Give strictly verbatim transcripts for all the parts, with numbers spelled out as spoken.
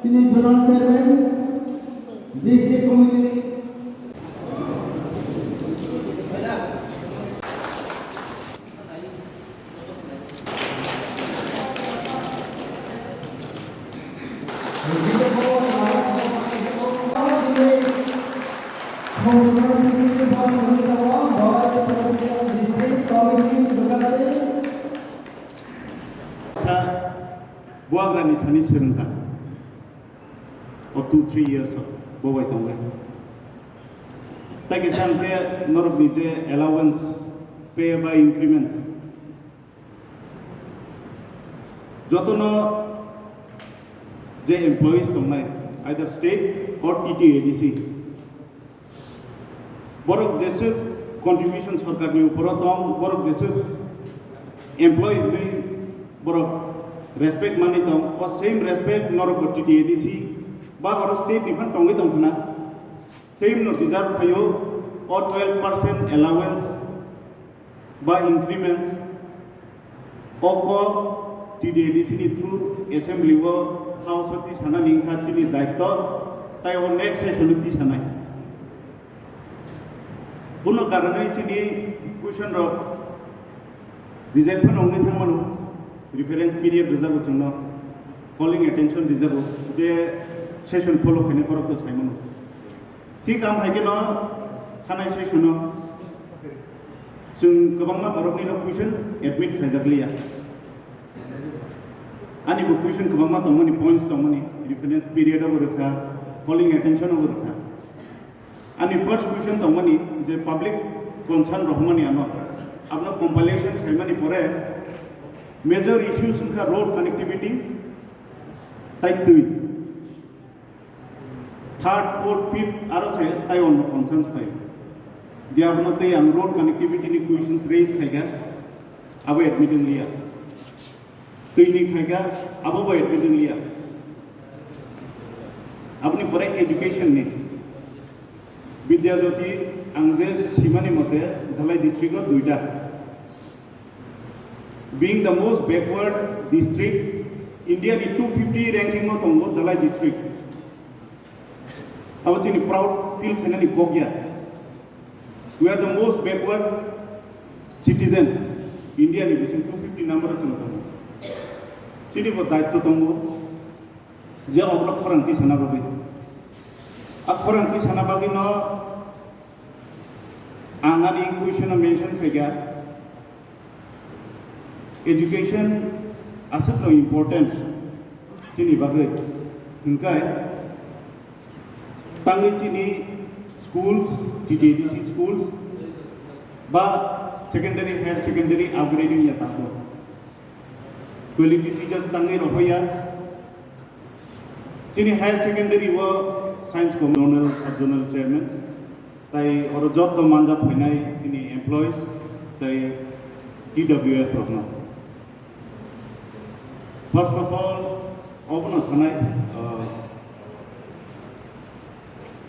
Chini Zonal Chairman, District Committee. Sa buagrani thani swrwngkha. O two three years o bo bai tongnai. Tai kisa hwnkhe norokni je allowance, pay ba increments, jotono je employees tongnai, either state or T T A D C, borok jeswk contribution sorkarni uporo tong, borok jeswk employee hwnwi borok respect manwi tong, o same respect norokbo T T A D C ba oro state ni phan tongwi tong khna, same no deserve khaio. O twelve percent allowance ba increments o kok T D A D C ni through assembly o house o tisanani wngkha chini daitto, tai o next session o tisanai. Bono karonwi chini question rok reject phano wngwi thangmano, reference period rwjago chwngno, calling attention rwjago, je session follow khainai borok to saimano. Thik am hai kheno thanai session o chwng kwbangma borokni no question admit khaijak liya. Ani bo question kwbangma tongmani, points tongmani, reference period o bo rwkha, calling attention o bo rwkha. Ani first question tongmani je public concern rohormani ano, abono compilation khaimani pore major issues wngkha road connectivity tai twi. Third, fourth, fifth aro se tai onno concerns pai. Dia abono tei ang road connectivity ni questions raise khaikha, abo admit wngliya. Twi ni khaikha, abo bo admit wngliya. Aboni pore education ni. Vidya Jyoti ang je simani mote Dhalai district o duita. Being the most backward district, India ni two fifty ranking o tongo Dhalai district. Abo chini proud feel khainani kok ya. We are the most backward citizen, India ni bising two fifty number o chwng tongo. Chini bo daitto tongo je oborok khorang tisana bagwi. A khorang tisana bagwi no ang ani question o mention khaikha, education aswkno important chini bagwi, hwnkhe tangwi chini schools, T T A D C schools ba secondary, higher secondary upgrading ya tako. Quality teachers tangwi rohoya. Chini higher secondary o science committee zonal, sub zonal chairman, tai oro joto manja phainai chini employees tai T W F rokno. First of all, obono sanai, uh,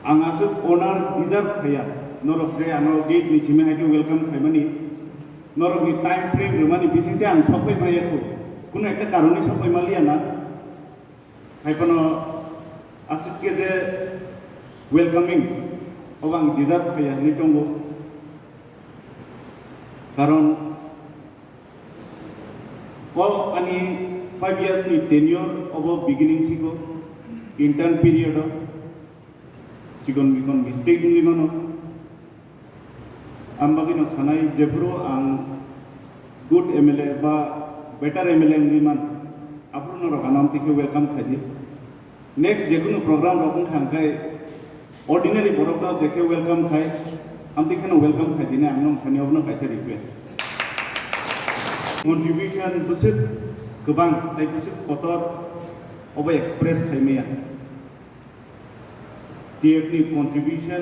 ang aswk honor deserve khaiya, norok je ano gate ni simi hai khe welcome khaimani, norokni time frame rwmani bisingse ang sokphai maya kho, kuno ekta karoni sokphai maliya na. Hai phano aswk khe je welcoming obo ang deserve khaiya hinwi chongo. Karon o ani five years ni tenure obo beginning siko intern period o chikon mikon mistake wngwi mano. Ang bagwino sanai, jephuru ang good M L A ba better M L A wngwi man, aphuru norok ano amtwi khe welcome khaidi. Next jekunu program rok wngkha hwnkhe ordinary borokno je khe welcome khai, amtwi kheno welcome khaidini, ang nong thani obono kaisa request. Contribution bwswk kwbang tei bwswk kotor obo express khaimaya. T F ni contribution,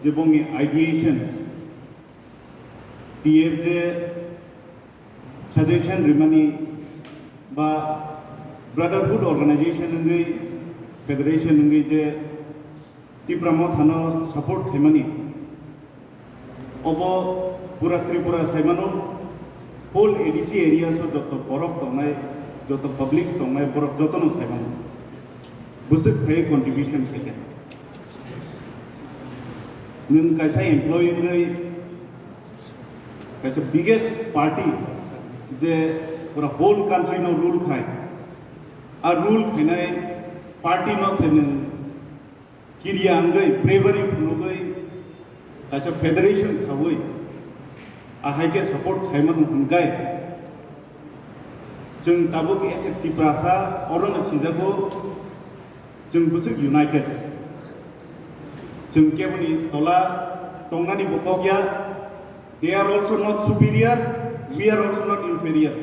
je bongni ideation, T F je suggestion rimani ba brotherhood organization wngwi, federation wngwi je Tipra Mothano support khaimani, obo pura Tripura saimano, whole A D C areas o joto borok tongnai, Joto public tongnai borok jotono sai mano. Bwswk khai contribution khaikha. Nwng kaisa employee wngwi kaisa biggest party je pura whole country no rule khai. A rule khainai party no se nwng kiriya wngwi, bravery phunugwi, kaisa federation khaui, ahai khe support khaimano hwnkhai, chwng tabuk as a Tiprasa orono sijago, chwng bwswk united. Chwng keboni tola tongnani bo kok ya, they are also not superior, we are also not inferior.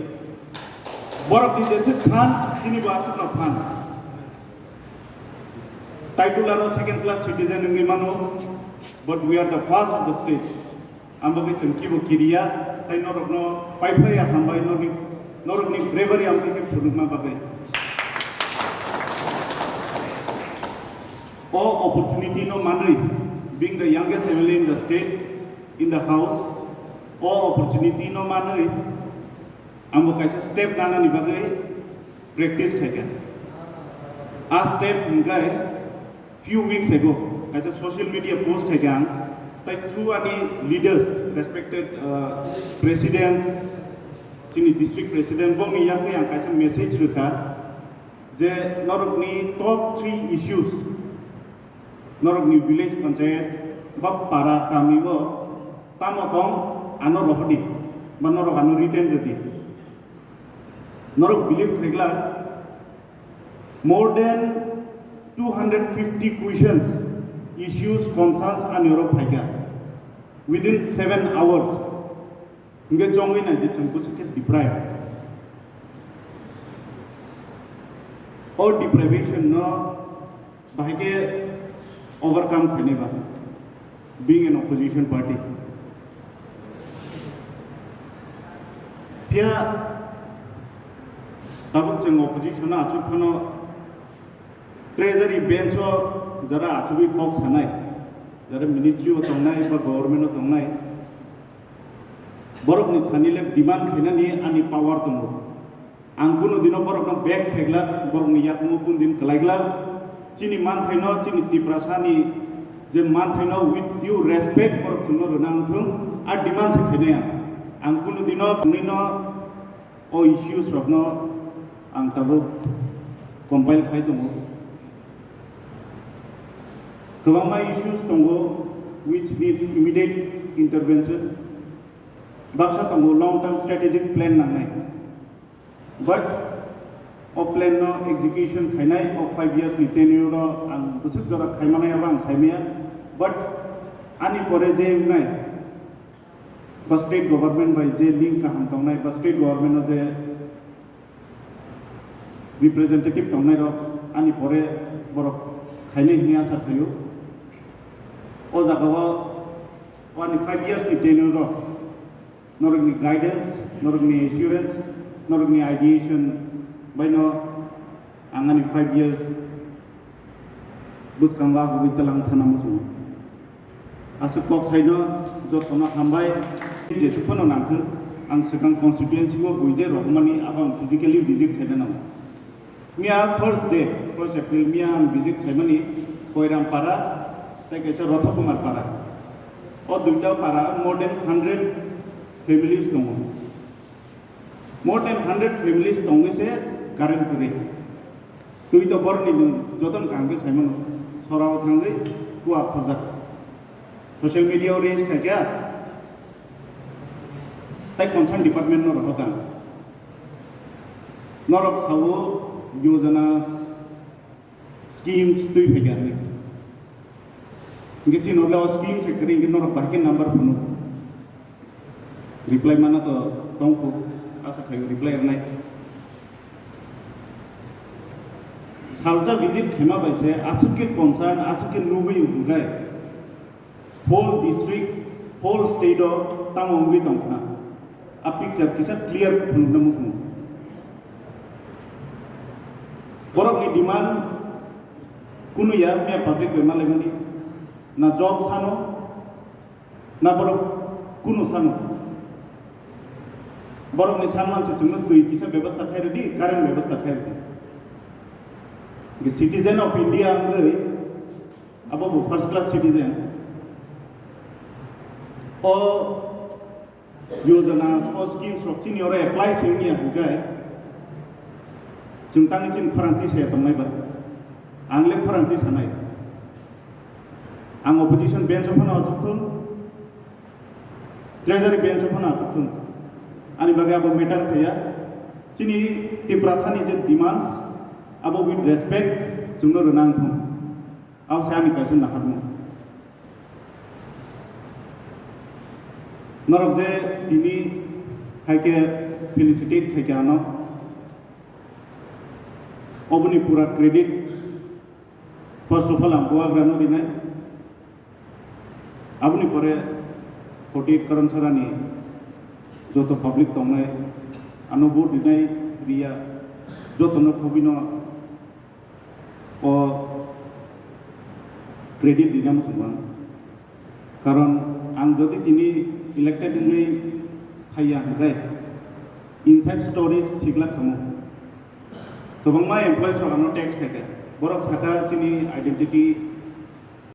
Borok ni jeswk phan, chini bo aswkno phan. Title aro second class citizen wngwi mano, but we are the first of the state. Ang bagwi chwng kibo kiriya, tai norokno paiphlaiya hambai norokni, norokni bravery ang tei phunukma bagwi. O opportunity no manwi, being the youngest M L A in the state, in the house, o opportunity no manwi, ang bo kaisa step nanani bagwi practice khaikha. A step hwnkhe few weeks ago kaisa social media post khaikha ang, tai through ani leaders, respected, uh, presidents, chini district president, bongni yakni ang kaisa message rwkha je norokni top three issues, norokni village panchayat ba para kami o tamo tong, ano rohordi ba norok ano written rwdi. Norok believe khaikla, more than two hundred fifty questions, issues, concerns ani oro phaikha within seven hours. Hingke chongwi nai di chwng bwswk khe deprive. O deprivation no bahai khe overcome khainai ba, being an opposition party. Phiya tabuk chwng opposition no achuk phano treasury bench o jara achugwi kok sanai, jara ministry o tongnai ba government o tongnai, borokni thani le demand khainani ani power tongo. Ang kunu dino borokno bag khaiglak, borokni yakung kunu din kwlaiglak. Chini manthaino, chini Tiprasani je manthaino with due respect borok chwngno rwna wngthung, a demand se khainai ang. Ang kunu dino bwrwino o issues rokno ang tabuk compile khai tongo. Kwbangma issues tongo which needs immediate intervention. Baksa tongo long term strategic plan nangnai. But o plan no execution khainai, o five years ni tenure o ang bwswk jora khaimanai abo ang saimaya. But ani pore je wngnai ba state government bai je link kaham tongnai ba state government o je representative tongnai rok ani pore borok khainai hwnwi asa khaio. O jaga o ani five years ni tenure o norokni guidance, norokni assurance, norokni ideation baino ang ani five years bwskango agugwi twlang thana muchungo. Aswk kok saino jotono hambai. Jesuk phano nangkhe ang swkang constituency o buije rohormani abo ang physically visit khaina nango. Miya first day, first April, miya ang visit khaimani Koiram para tei kaisa Rotha Kumar para. O duita para more than hundred families tongo. More than hundred families tongwi se current kwrwi. Twi to borni nwng jotono kaham khe saimano. Sorao thangwi kua phurjak. Social media o raise khaikha. Tai concern department no rohor kha. Norok sao yojana schemes twi phaikha hinwi. Hingke chini le o scheme se kwrwi hingke norok bahai khe number phunuk. Reply mana to tongkhu, asa khaio reply rwnai. Salsa visit khema bai se aswk khe concern, aswk khe nugwi hwnkhai. Whole district, whole state o tamo wngwi tongkha. A picture kisa clear phunukna muchungo. Borokni demand kunu ya, miya public bai malaimani. Na job sano, na borok kunu sano. Borokni sanman se chwngno twi kisa bebostha khai rwdi, current bebostha khai rwdi. Citizen of India wngwi abo bo first class citizen. O yojana, o schemes rok chini oro apply se wngya hwnkhe chwng tangwi chini khorang twi saya tongnai ba? Ang le khorang twi sanai. Ang opposition bench o phano achuk thung, treasury bench o phano achuk thung. Ani bagwi abo matter khaiya. Chini Tiprasani je demands, abo with respect chwngno rwna wng thung. Abo se ani kaisa naharmung. Norok je tini hai khe felicitate khai khe ano, oboni pura credit first of all ang buagrano rinai. Aboni pore forty eight Karamsarani joto public tongnai, ano vote rinai riya, jotono khobino o credit rina muchungma. Karon ang jodi tini elected wngwi phaiya hwnkhe inside stories sigla khamu. Kwbangma employees rok ano tax khaikha. Borok saka chini identity